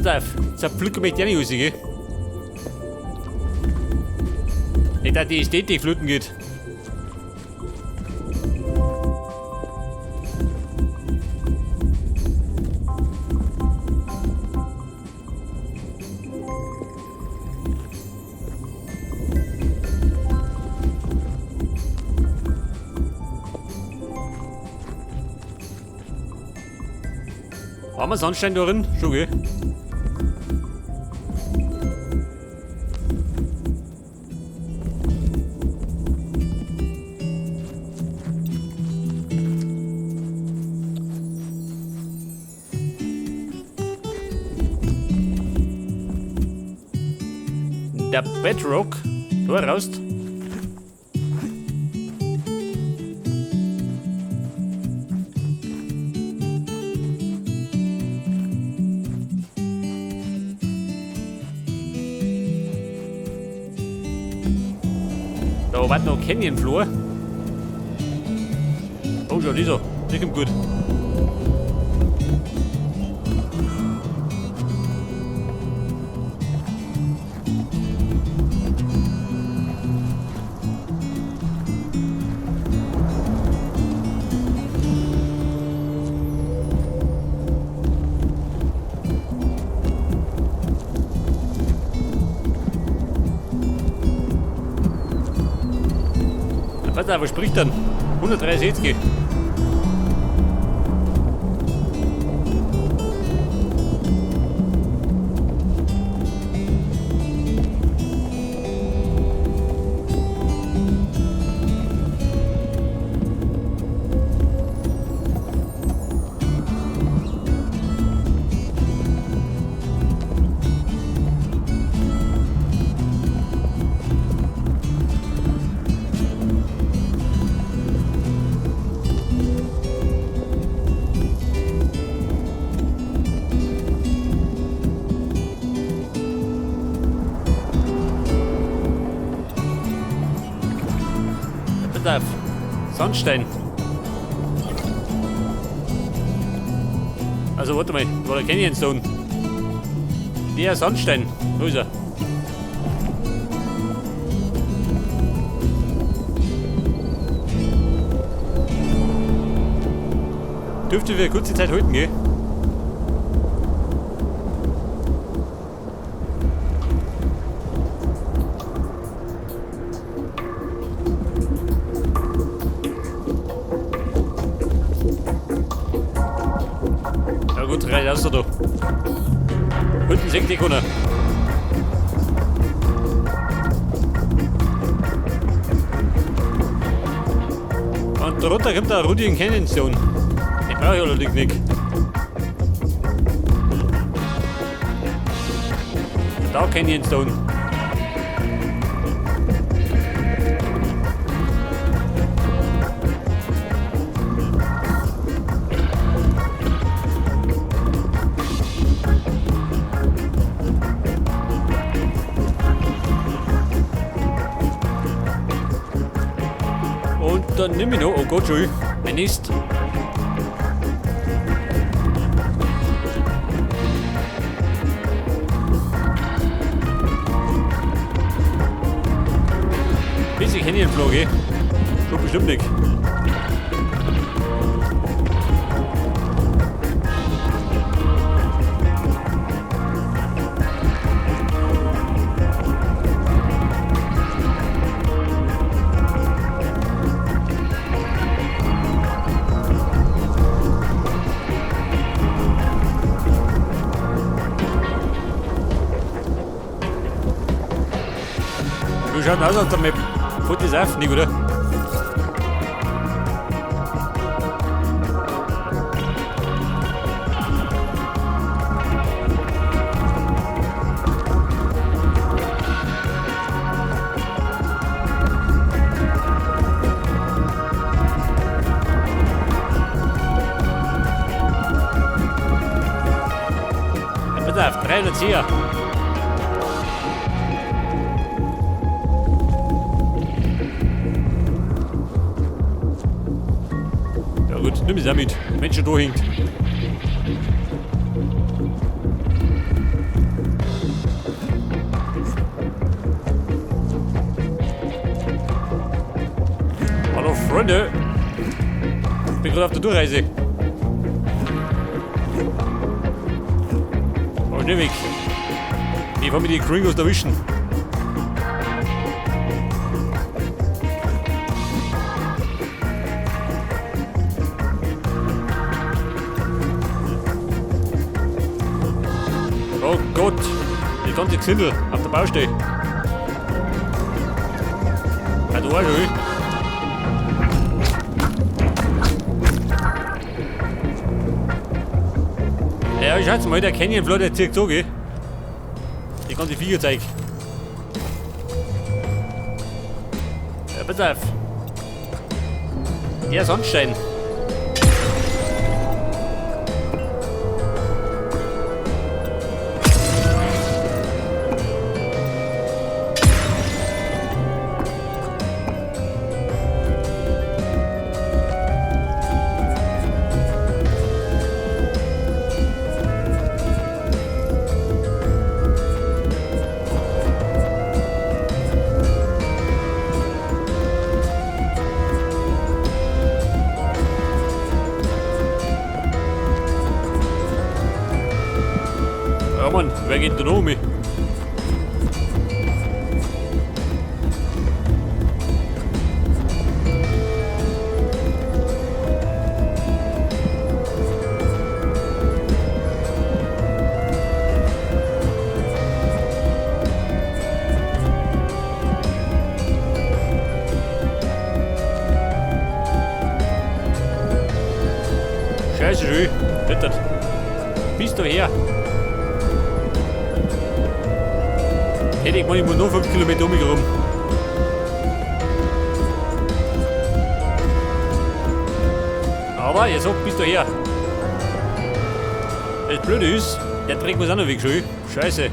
Pass auf, zerpflücken mich der nicht raus, gell? Nicht, dass die Ästhetik flöten geht. Haben wir Sandstein da drin? Schon, gell? Der Bedrock, da raus. Da war noch Canyon Floor. Oh, schon, dieser. Der kommt gut. Pass auf, was spricht dann? 163. Pass auf. Sandstein. Also warte mal, war der Canyon Stone? Der Sandstein. Wo ist er? Dürfte wir kurze Zeit halten, gell? Ja gut, rein raus da. Unten sinkt die keiner. Und darunter kommt der Rudi in Canyon Stone. Den brauche ich allerdings nicht. Da Canyon Stone. Und dann nimm ich noch, oh Gott, schon, mein Nest. Bisschen Canyon-Flug, eh? Schon bestimmt nicht. Wie schaut denn aus auf der Map? Fällt das auf, nicht, oder? Ja, pass auf, 310. Ja gut, nimm es auch mit, wenn schon da hängt. Freunde, ich bin gerade auf der Durchreise. Oh, schnell weg. Ich fahr mit den Gringos erwischen. Oh Gott, die ganze Gesindel auf der Baustelle. Ja, du auch schon. Ja, schaut's mal, der Canyon Floor, der zieht so, gell? Die ganze Viecherzeug. Ja, pass auf. Der Sandstein. Ja Mann, wer geht denn um mich? Scheiße, schön. Bitte. Bist du her? Hätte ich mal, ich muss noch 5 Kilometer umgekommen. Aber ihr sagt, bist du her. Das Blöde ist, der Dreck muss auch noch weg, schön. Scheiße.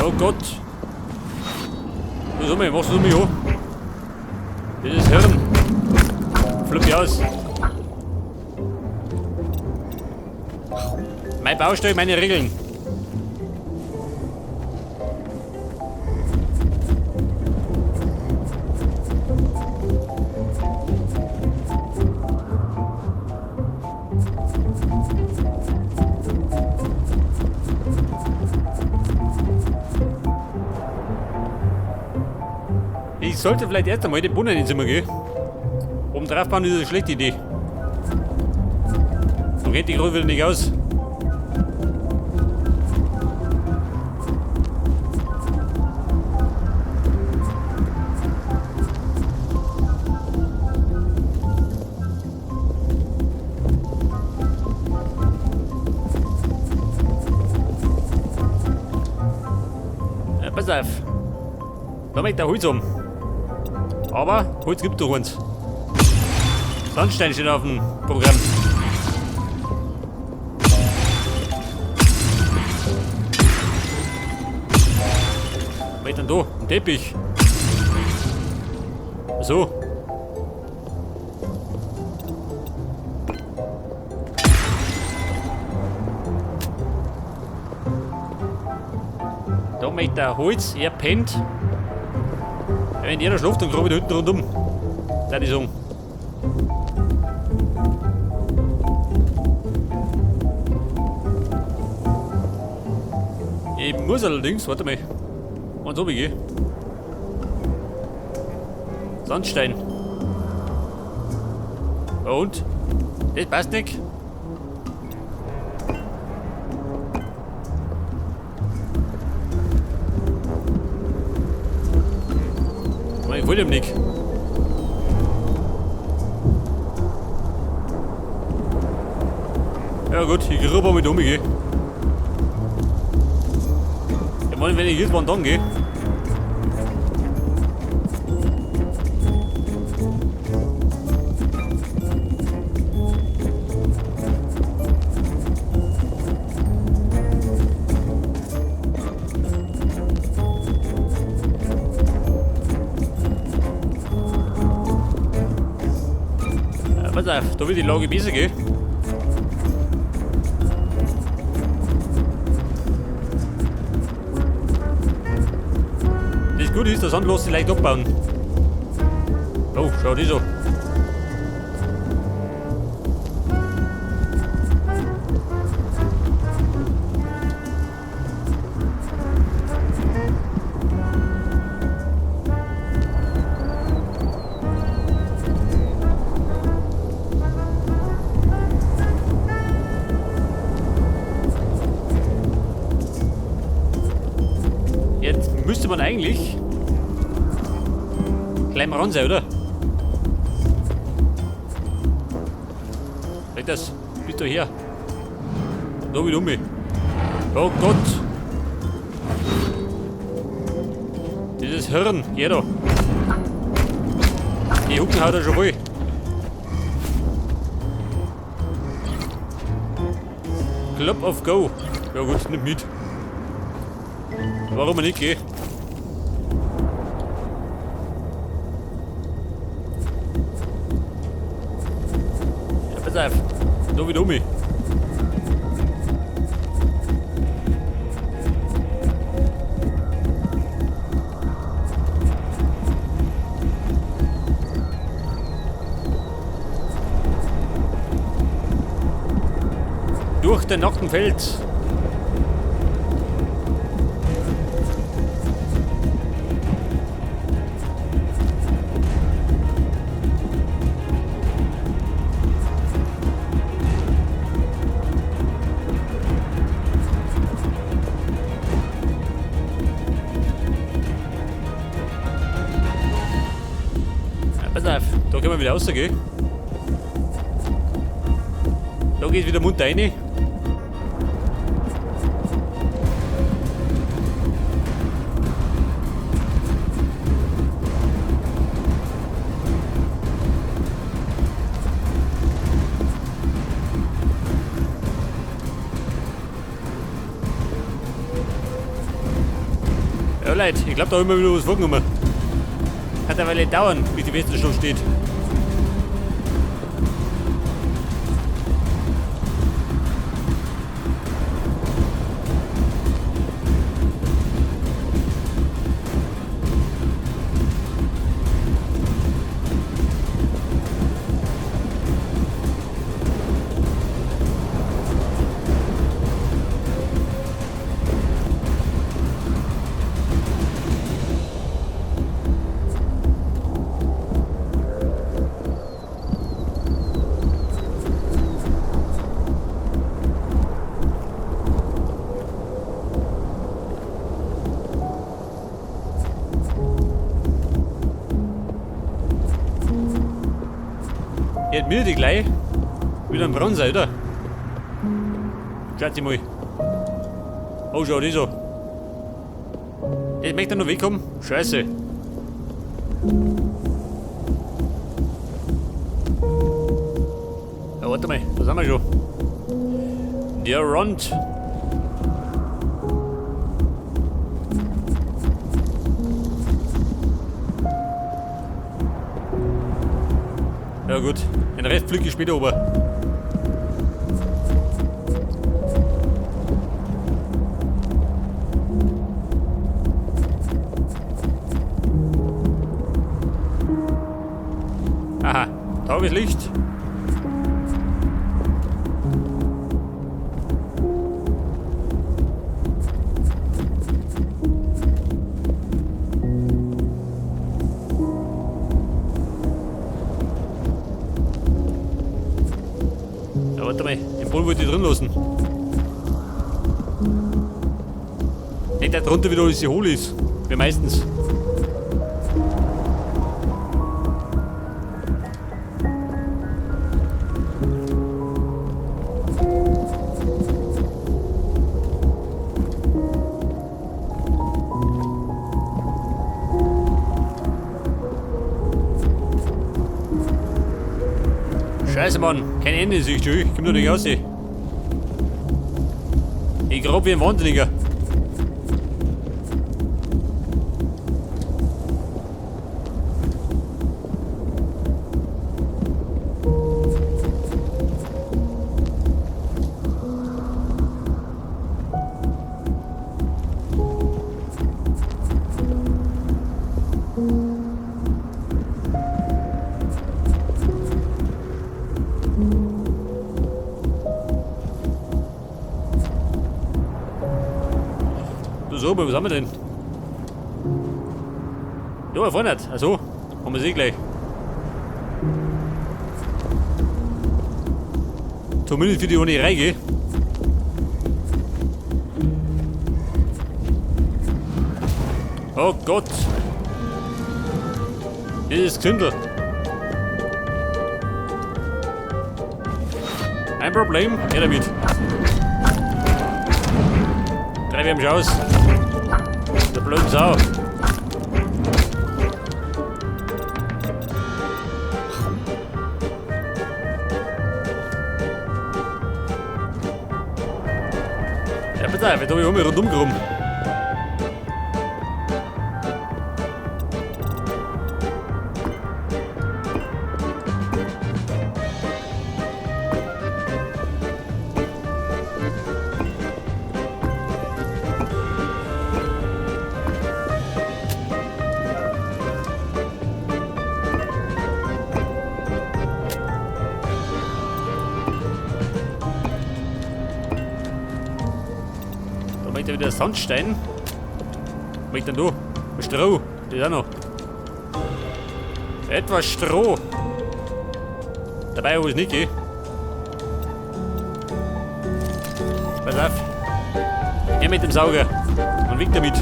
Oh Gott. Was soll ich? Machst du mich an? Das ist Hirn. Flipp ich aus. Mein Baustelle, meine Regeln. Ich sollte vielleicht erst einmal den Brunnen ins Zimmer gehen. Oben drauf bauen ist eine schlechte Idee. So geht die Grube wieder nicht aus. Ja, pass auf. Da möchte ich Holz um. Aber Holz gibt doch eins. Sandstein steht auf dem Programm. Was ist denn da? Ein Teppich. So. Da möchte der Holz, er pennt. Ja, wenn jeder schläft, dann grabe ich da hinten rundum. Da ich sagen. Ich muss allerdings, warte mal, und so wie ich. Sandstein. Und? Das passt nicht. Ich wollte ihm nicht. Ja gut, ich grub mit um, ich meine, wenn ich irgendwann dann gehe. Ja, pass auf, da wird die Lage besser gehen. Das Gute ist, der Sand lässt sich leicht abbauen. Oh, schau das an. Jetzt müsste man eigentlich gleich mal ran sein, oder? Das bist du her. Da wieder um mich. Oh Gott. Dieses Hirn, geh da. Die Hucken haut er schon voll. Club of Go. Ja gut, nimm mit. Warum nicht, geh? Ja, pass auf. Da wieder um mich. Durch den nackten Feld. Pass auf, da können wir wieder rausgehen. Da geht wieder munter rein. Ja Leute, ich glaube, da haben wir wieder was vorgenommen. Hat eine Weile dauern, bis die Westenstation steht. Jetzt mir die gleich wieder am Brand sein, oder? Schaut sie mal. Oh, schau das an. Das möchte er noch wegkommen. Scheiße. Ja, warte mal, da sind wir schon. Der Rond. Ja gut, den Rest pflücke ich später oben. Aha, Tageslicht. Ja, warte mal, den Pol wollte ich drin lassen. Nicht, dass drunter wieder alles hohl ist, wie meistens. Scheiße, Mann, kein Ende in Sicht, ich komm doch nicht raus. Ich grab wie ein Wahnsinniger. So, was haben wir denn? Da vorne nicht. Achso, haben wir sie gleich. Zumindest für die ohne Reihe. Oh Gott! Dieses Gesindel. Ein Problem, her damit. Treib ich ihm schon aus. Der blöden Sau. Ja, bitte, jetzt hab ich um rundum gerum. Da möchte wieder Sandstein. Was möchte denn du? Stroh. Das ist auch noch. Etwas Stroh. Dabei habe ich es nicht, gell? Pass auf. Her mit dem Sauger. Und weg damit.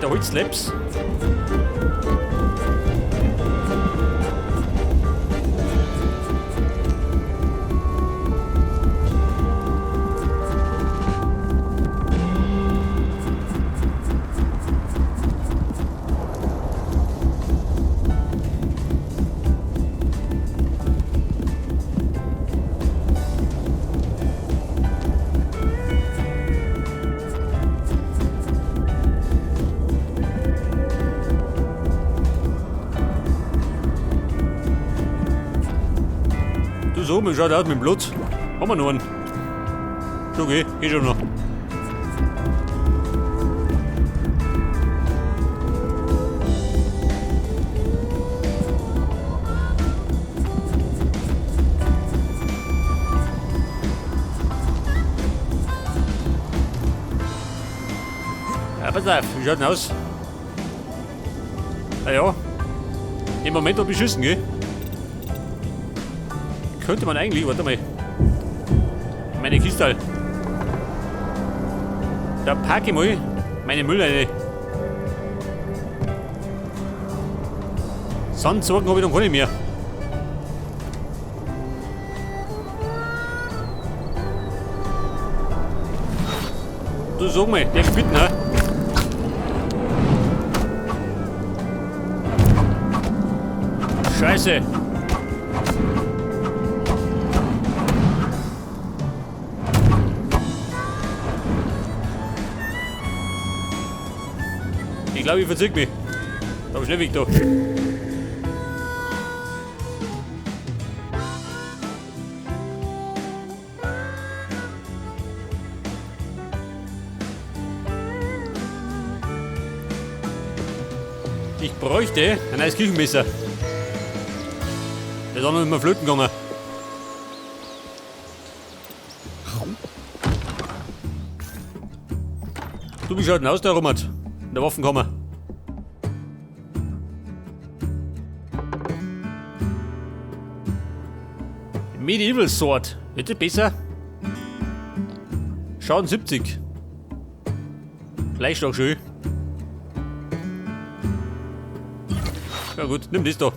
Der Holzlaps. So, wie schaut aus mit dem Blut? Haben wir noch einen? Schon okay, geht schon noch. Ja, pass auf, wie schaut denn aus? Na ja, im Moment hab ich beschissen, gell? Könnte man eigentlich, warte mal, meine Kiste. Da packe ich mal meine Müll rein. Sandsorgen habe ich noch keine mehr. Du sag mal, der spinnt, ne? Scheiße! Ich glaube, ich verzieh mich. Da hab ich schnell weg da. Ich bräuchte ein neues Küchenmesser. Das ist auch noch immer flöten gegangen. Du, wie schaut denn aus da, Robert? In der Waffenkammer. Medieval Sword. Wird das besser? Schaden 70. Gleich doch schön. Ja gut, nimm das da.